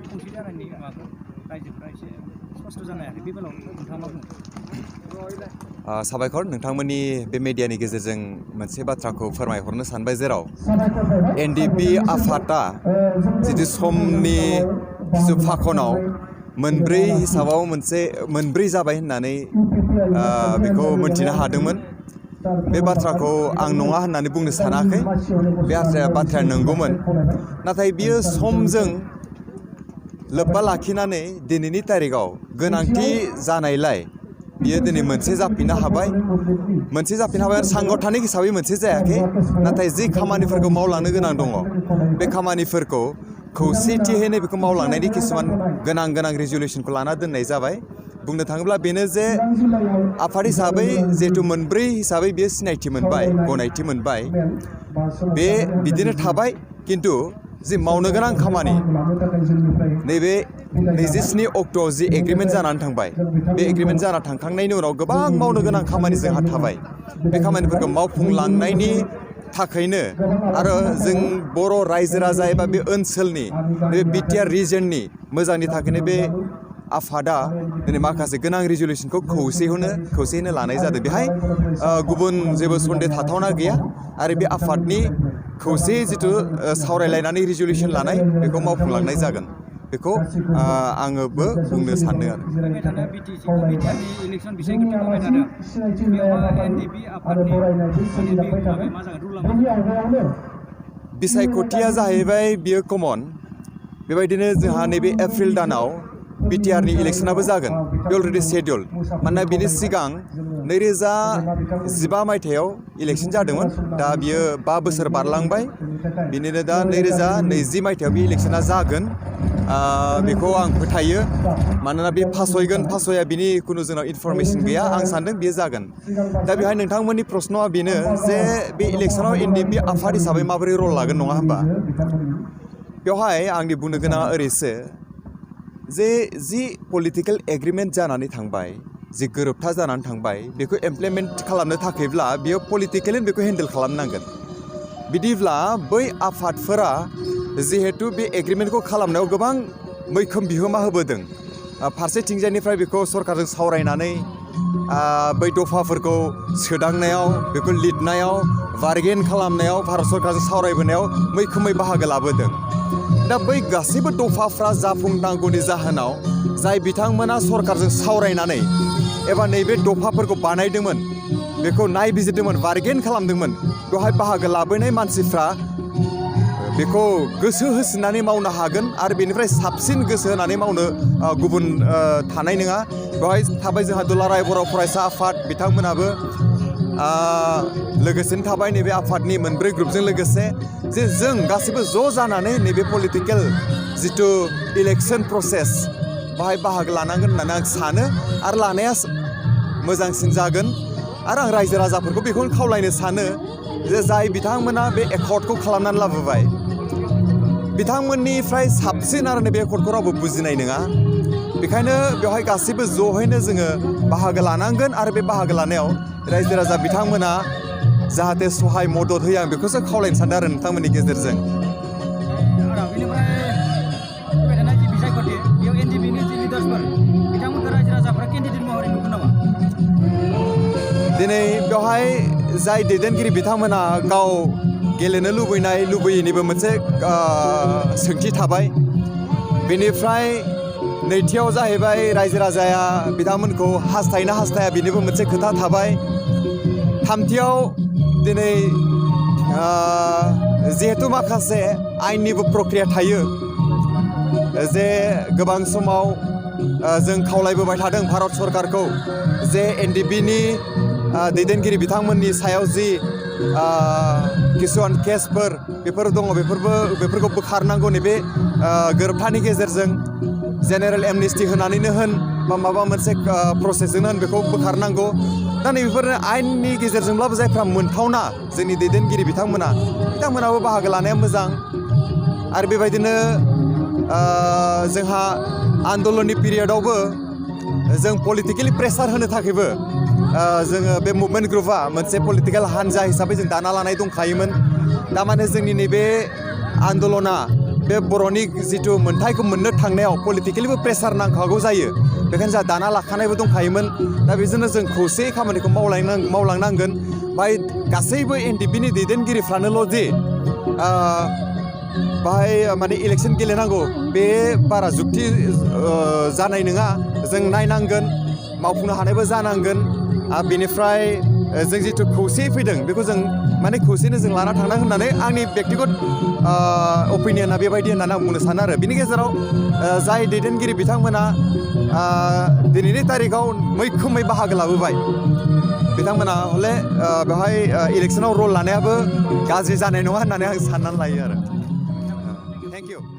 खौसे जानायनि माबाखौ रायजोफोरा एसे स्पष्ट जानो हायाखै बे बेलायाव नोंथाङा मा बुङो? साबायखर नोंथांमोननि बे मेडियानि गेजेरजों मोनसे बाथ्राखौ फोरमायहरनो सानबाय जेराव एनडिपि आफादा जितु समनि जितु फाखनाव मोनब्रै हिसाबाव मोनब्रै जाबाय होननानै बेखौ मोनथिनो हादोंमोन। बे बाथ्राखौ आं नङा होननानै बुंनो सानाखै, बे बाथ्राया नंगौमोन। नाथाय बियो समजों लोब्बा लाखिनानै दिनैनि तारिखाव गोनांथि जानायलाय बियो दिनै मोनसे जाफिननो हाबाय। सांगठनिक हिसाबै मोनसे जायाखै, नाथाय जि खामानिफोरखौ मावलांनो गोनां दङ बे खामानिफोरखौ खौसेथियैनो बेखौ मावलांनायनि किसुमान गोनां रिजुलेसनखौ लाना दोननाय जाबाय। बुंनो थाङोब्ला बेनो जे आफाद हिसाबै जिहेतु मोनब्रै हिसाबै बियो सिनायथि मोनबाय, गनायथि मोनबाय, बे बिदिनो थाबाय। खिन्थु जि मावनो गोनां खामानि नैबे 27 अक्ट'आव जि एग्रिमेन्ट जानानै थांबाय, बे एग्रिमेन्ट जाना थांखांनायनि उनाव गोबां मावनो गोनां खामानि जोंहा थाबाय। बे खामानिफोरखौ मावफुंलांनायनि थाखायनो आरो जों बर' रायजो राजा एबा बे ओनसोलनि बे बिटिआर रिजननि मोजांनि थाखायनो बे आफादा दिनै माखासे गोनां रिजुलेसनखौ खौसेयैनो लानाय जादों। बेहाय गुबुन जेबो सन्देह थाथावना गैया आरो बे आफादनि खौसेयै जिथु सावरायलायनानै रिजुलेसन लानाय बेखौ मावफुंलांनाय जागोन, बेखौ आङोबो बुंनो सानो आरो। बिसायख'थिया जाहैबाय बियो कमन। बेबायदिनो जोंहा नैबे एप्रिल दानाव बिटिआरनि इलेक्सनाबो जागोन, बे अलरेडि शेड्युल। मानोना बिनि सिगां 2015 मायथाइयाव इलेक्सन जादोंमोन, दा बियो 5 बोसोर बारलांबाय। बिनिनो दा 2020 मायथाइयाव बे इलेक्सना जागोन, बेखौ आं फोथायो। मानोना बे फासया बिनि खुनु जोंनाव इनफरमेसन गैया। आं सानदों बेयो जागोन। दा बेहाय नोंथांमोननि प्रश्नआ बेनो जे बे इलेक्सनाव एनडिपि आफाद हिसाबै माबोरै रल लागोन, नङा होमबा? बेवहाय आंनि बुंनो गोनाङा ओरैसो जे जि पलिटिकेल एग्रिमेन्ट जानानै थांबाय, जि गोरोबथा जानानै थांबाय, बेखौ इमप्लिमेन्ट खालामनो थाखायब्ला बियो पलिटिकेलि बेखौ हेन्डेल खालामनांगोन। बिदिब्ला बै आफादफोरा जिहेतु बे एग्रिमेन्टखौ खालामनायाव गोबां मैखोम बिहोमा होबोदों, फारसेथिंजायनिफ्राय बेखौ सरकारजों सावरायनानै बै दफाफोरखौ सोदांनायाव, बेखौ लिरनायाव, बारगेन खालामनायाव, भारत सरकारजों सावरायबोनायाव मैखोमै बाहागो लाबोदों। दा बै गासैबो दफाफ्रा जाफुंनांगौनि जाहोनाव जाय बिथांमोना सरकारजों सावरायनानै एबा नैबे दफाफोरखौ बानायदोंमोन, बेखौ नायबिजिरदोंमोन, बारगेन खालामदोंमोन, बेवहाय बाहागो लाबोनाय मानसिफ्रा बेखौ गोसो होसिननानै मावनो हागोन आरो बेनिफ्राय साबसिन गोसो होनानै मावनो गुबुन थानाय नङा। बेवहाय थाबाय जोंहा दुलाराय बर' फरायसा आफाद, बिथांमोनाबो लोगोसेनो थाबाय नैबे आफादनि मोनब्रै ग्रुपजों लोगोसे जे जों गासैबो ज' जानानै नैबे पलिटिकेल जिथु इलेक्सन प्रसेस बाहाय बाहागो लानांगोन होननानै आं सानो आरो लानाया मोजांसिन जागोन। आरो आं रायजो राजाफोरखौ बेखौनो खावलायनो सानो जे जाय बिथांमोना बे एकर्डखौ खालामनानै लाबोबाय, बिथांमोननिफ्राय साबसिन आरो नैबे एकर्डखौ रावबो बुजिनाय नङा। बेखायनो बेवहाय गासैबो ज'हैनो जोङो बाहागो लानांगोन आरो बे बाहागो लानायाव रायजो राजा बिथांमोना जाहाथे सहाय मदद होयो, आं बेखौसो खावलायनो सानदों आरो नोंथांमोननि गेजेरजों। दिनै बेवहाय जाय दैदेनगिरि बिथांमोना गाव गेलेनो लुबैयैनिबो मोनसे सोंथि थाबाय। बेनिफ्राय नैथियाव जाहैबाय रायजो राजाया बिथांमोनखौ हास्थायना हास्थाया बेनिबो मोनसे खोथा थाबाय। थामथियाव दिनै जिहेतु माखासे आयेननिबो प्रक्रिया थायो, जे गोबां समाव जों खावलायबोबाय थादों भारत सरकारखौ जे एनडिपिनि दैदेनगिरि बिथांमोननि सायाव जि किसुमान केसफोर बेफोर दङ, बेफोरखौ बोखारनांगौ। नैबे गोरोबथानि गेजेरजों जेनेरेल एमनेस्टि होनानैनो होन बा माबा मोनसे प्रसेसजोंनो होन, बेखौ बोखारनांगौ। दा नैबेफोर आयेननि गेजेरजोंब्लाबो जायफ्रा मोनथावना जोंनि दैदेनगिरि बिथांमोनाबो बाहागो लानाया मोजां। आरो बेबायदिनो जोंहा आन्दलननि पिरियडआवबो जों पलिटिकेलि प्रेसार होनो थाखायबो जोङो बे मुभमेन्ट ग्रुपआ मोनसे पलिटिकेल हान्जा हिसाबै जों दाना लानाय दंखायोमोन। दामाने जोंनि नैबे आन्दलना बे बर'नि जिथु मोन्थाइखौ मोननो थांनायाव पलिटिकेलिबो प्रेसार नांखागौ जायो बेखायनो जोंहा दाना लाखानायबो दंखायोमोन दा बेजोंनो जों खौसेयै खामानिखौ मावलांनांगोन बाय गासैबो एनडिपिनि दैदेनगिरिफ्रानोल' दि बाहाय माने इलेक्सन गेलेनांगौ बे बारा जुक्ति जानाय नङा जों नायनांगोन मावफुंनो हानायबो जानांगोन बेनिफ्राय जों जिथु खौसेयै फैदों बेखौ जों माने खौसेनो जों लाना थांना होननानै आंनि बेक्तिगत अपिनियना बेबायदि होननानै आं बुंनो सानो आरो बिनि गेजेराव जाय दैदेनगिरि बिथांमोना दिनैनि तारिखाव मैखोमै बाहागो लाबोबाय बिथांमोना हले बेवहाय इलेक्सनाव रल लानायाबो गाज्रि जानाय नङा होननानै आं साननानै लायो आरो थेंक इउ